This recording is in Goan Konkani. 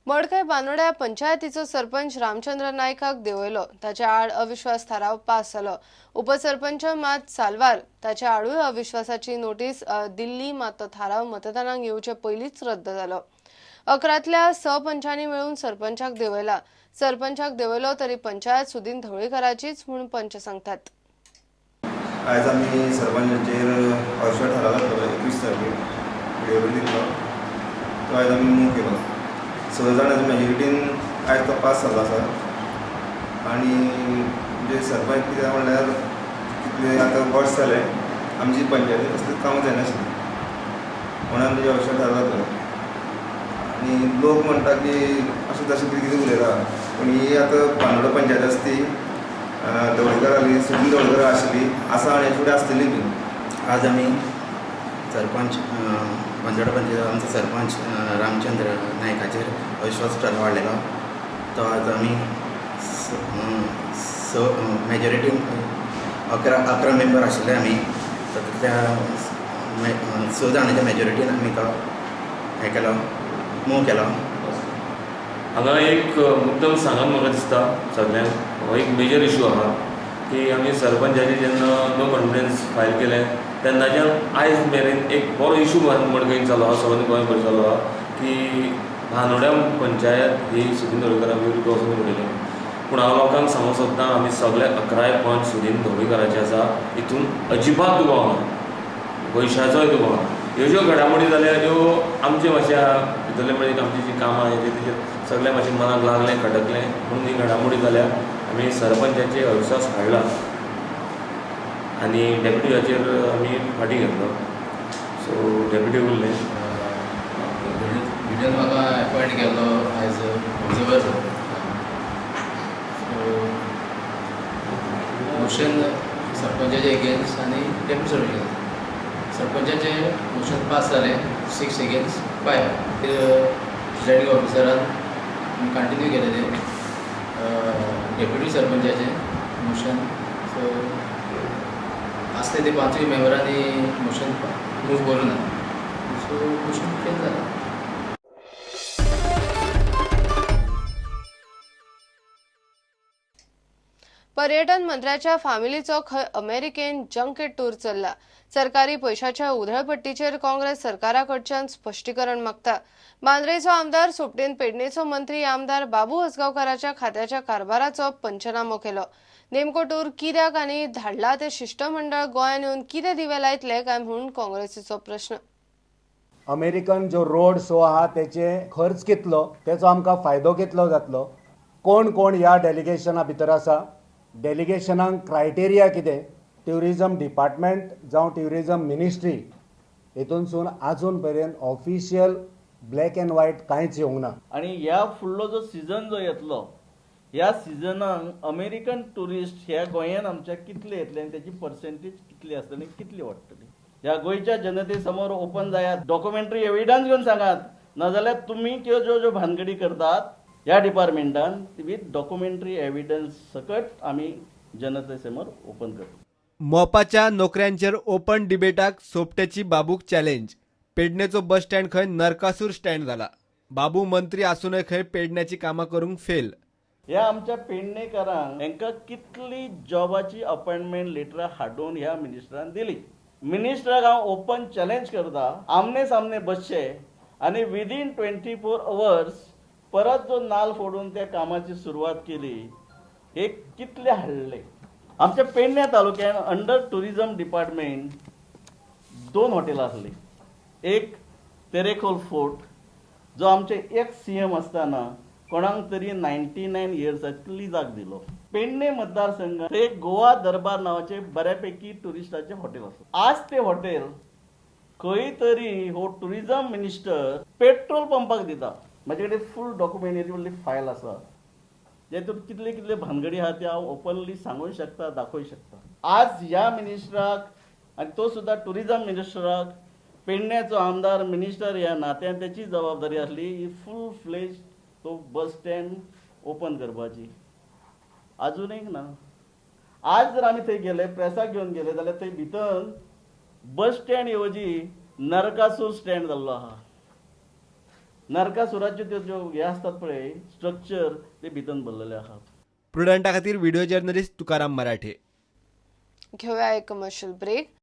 मडकय बांदोड्या पंचायतीचो सरपंच रामचंद्र नायकाक देंवयलो. ताच्या आड अविश्वास थाराव पास जालो. उपसरपंच मात साल्वार ताच्या आडूय अविश्वासाची नोटीस दिल्ली, मात तो थाराव मतदानाक येवचे पयलींच रद्द जालो. 11तल्या 6 पंचांनी मेळून सरपंचाक देंवयला. सरपंचाक देंवयलो तरी पंचायत सुदीन ढवळीकाराचीच म्हूण पंच सांगतात. आयज आमी सरपंचाचेर अविश्वास थाराव घातलो 21 तारखेक विडियो दिल्लो, तो आयज आमी मूव केलो. 6 जाणांच्या मेजॉरिटीन आयज तो पास जाल्लो आसा. आनी म्हणजे सरपंच कितें म्हणल्यार कितले आतां वर्स जालें आमची पंचायतीन कसलीच कामां जायनाशिल्लीं, म्हणून आमी तेजेर अविश्वास थाराव घातलो. आनी लोक म्हणटा की अशें तशें कितें कितें उलयता, पूण ही आतां बांदोडा पंचायत आसा ती ढवळीकार आसली, सुदीन ढवळीकर आशिल्ली, आसा आनी फुडें आसतली बी. आज आमी सरपंच बांदोडा पंचायत आमचो सरपंच रामचंद्र नायकाचेर अविश्वास थाराव हाडलेलो. तो आज आमी 6 मेजॉरिटीन 11 मेंबर आशिल्ले आमी, तातूंतल्या 6 जाणांच्या मेजॉरिटीन आमी तो हें केलो, मूव केलो. हांगा एक मुद्दम सांगप म्हाका दिसता सगल्यांक, हो एक मेजर इशू आहा की आमी सरपंचाचे जेन्ना नो कॉन्फिडन्स फायल केलें तेन्नाच्यान आयज मेरेन एक बरो इशू मडकयन चालू आहा, सबंद गोंयभर चालू आहा की बांदोड्या पंचायत ही सुदीन ढवळीकारा विरुद्ध वचून उडयली. पूण हांव लोकांक सांगूंक सोदता, आमी सगळे 11 पंच सुदीन ढवळीकाराचे आसा, हितून अजिबात दुबाव ना, पयशाचोय दुबाव ना. ह्यो ज्यो घडामोडी जाल्या ह्यो आमचे मातशे भितरले म्हणजे आमची जी कामां आहा तेजेर सगळें मातशें मनाक लागलें, खटकलें, म्हणून ही घडामोडी जाल्या. आमी सरपंचाचेर अविश्वास हाडला आनी डेप्युटीचेर आमी फाटीं घेतलो. सो डेप्युटी उरलें. भिडन म्हाका एपॉयंट केल्लो एज ऑब्जर्वर. सो मोशन सरपंचाचे एगेन्स्ट आनी डेप्युटी सरपंच. सरपंचाचे मोशन पास जालें 6 अगेन्स्ट 5. प्रिसायडींग ऑफिसरान कंटिन्यू केलें तें डेप्युटी सरपंचाचें मोशन. सो आसले ते 5 मेंबरांनी मोशन मूव करूं ना, सो मोशन फेल जालें. पर्यटन मंत्र्याच्या फामिलीचो खंय अमेरिकेन जंकेट टूर चल्ला. सरकारी पैशाच्या उधळपट्टीचेर काँग्रेस सरकाराकडच्यान स्पश्टीकरण मागता. बांद्रेचो आमदार सोपटेन पेडणेचो मंत्री आमदार बाबू आजगांवकाराच्या खात्याच्या कारभाराचो पंचनामो केलो. नेमको टूर कित्याक आनी धाडला ते शिष्टमंडळ गोंयान येवन कितें दिवे लायतले काय म्हूण काँग्रेसीचो प्रश्न. अमेरिकन जो रोड शो आहा तेचे खर्च कितलो, तेचो आमकां फायदो कितलो जातलो, कोण कोण ह्या डेलिगेशना भितर आसा, डेलिगेशनाक क्रायटेरिया कितें, ट्युरिजम डिपार्टमेंट जावं ट्युरिजम मिनिस्ट्री हेतूनसून आजून पर्यंत ऑफिशियल ब्लॅक एंड व्हायट कांयच येवंक ना. आनी ह्या फुडलो जो सिजन जो येतलो ह्या सिजनाक अमेरिकन ट्युरिस्ट ह्या गोंयान आमच्या कितले येतले आनी तेची पर्सेंटेज कितली आसतली, कितली वाडटली, ह्या गोंयच्या जनते समोर ओपन जायात, डॉक्युमेंटरी एविडन्स घेवन सांगात, नाजाल्यार तुमी त्यो ज्यो ज्यो भानगडी करतात ह्या डिपार्टमेंटान विथ डॉक्युमेंटरी एविडन्स सकट आमी जनते समोर ओपन करता. मोपाच्या नोकऱ्यांचेर ओपन डिबेटाक सोपटेची बाबूक चॅलेंज. पेडणेचो बस स्टँड खंय नरकासूर स्टँड जाला. बाबू मंत्री आसूनय खंय पेडण्याची कामां करूंक फेल. ह्या आमच्या पेडणेकारांक हेंकां कितली जॉबाची अपॉयंटमेंट लेटरां हाडून ह्या मिनिस्टरान दिली. मिनिस्टराक हांव ओपन चॅलेंज करता, आमने सामने बसचे आनी विदीन 24 अवर्स परत जो नाल फोडून त्या कामाची सुरवात केली हे कितले हाडले. आमच्या पेडण्या तालुक्यान अंडर ट्युरिजम डिपार्टमेंट 2 हॉटेलां आसली. एक तेरेखोल फोर्ट जो आमचे एक CM आसतना कोणाक तरी 99 इयर्साची लिजाक दिलो. पेडणे मतदारसंघ ते गोवा दरबार नांवाचे बऱ्यापैकी ट्युरिस्टाचे हॉटेल आसा. आज ते हॉटेल खंय तरी हो ट्युरिजम मिनिस्टर पेट्रोल पंपाक दिता. म्हजे कडेन फूल डॉक्युमेंटरी व्हडली फायल आसा जेतून कितले कितले भानगडी आहा ते हांव ओपनली सांगूंक शकता, दाखोवंक शकता. आज ह्या मिनिस्टराक आनी तो सुद्दां ट्युरिजम मिनिस्टराक पेडण्याचो आमदार मिनिस्टर ह्या नात्यान तेची जबाबदारी आसली ही फूल फ्लेज तो बस स्टँड ओपन करपाची. अजून एक ना. आज जर आमी थंय गेले, प्रेसाक घेवन गेले जाल्यार थंय भितर बस स्टँड ऐवजी नरकासूर स्टँड जाल्लो आहा. नरकासुराच्यो त्यो ज्यो हे आसतात पळय स्ट्रक्चर ते भितर भरलेले आसात. प्रुडंटा खातीर व्हिडिओ जर्नलिस्ट तुकाराम मराठे. घेऊया एक कमर्शियल ब्रेक.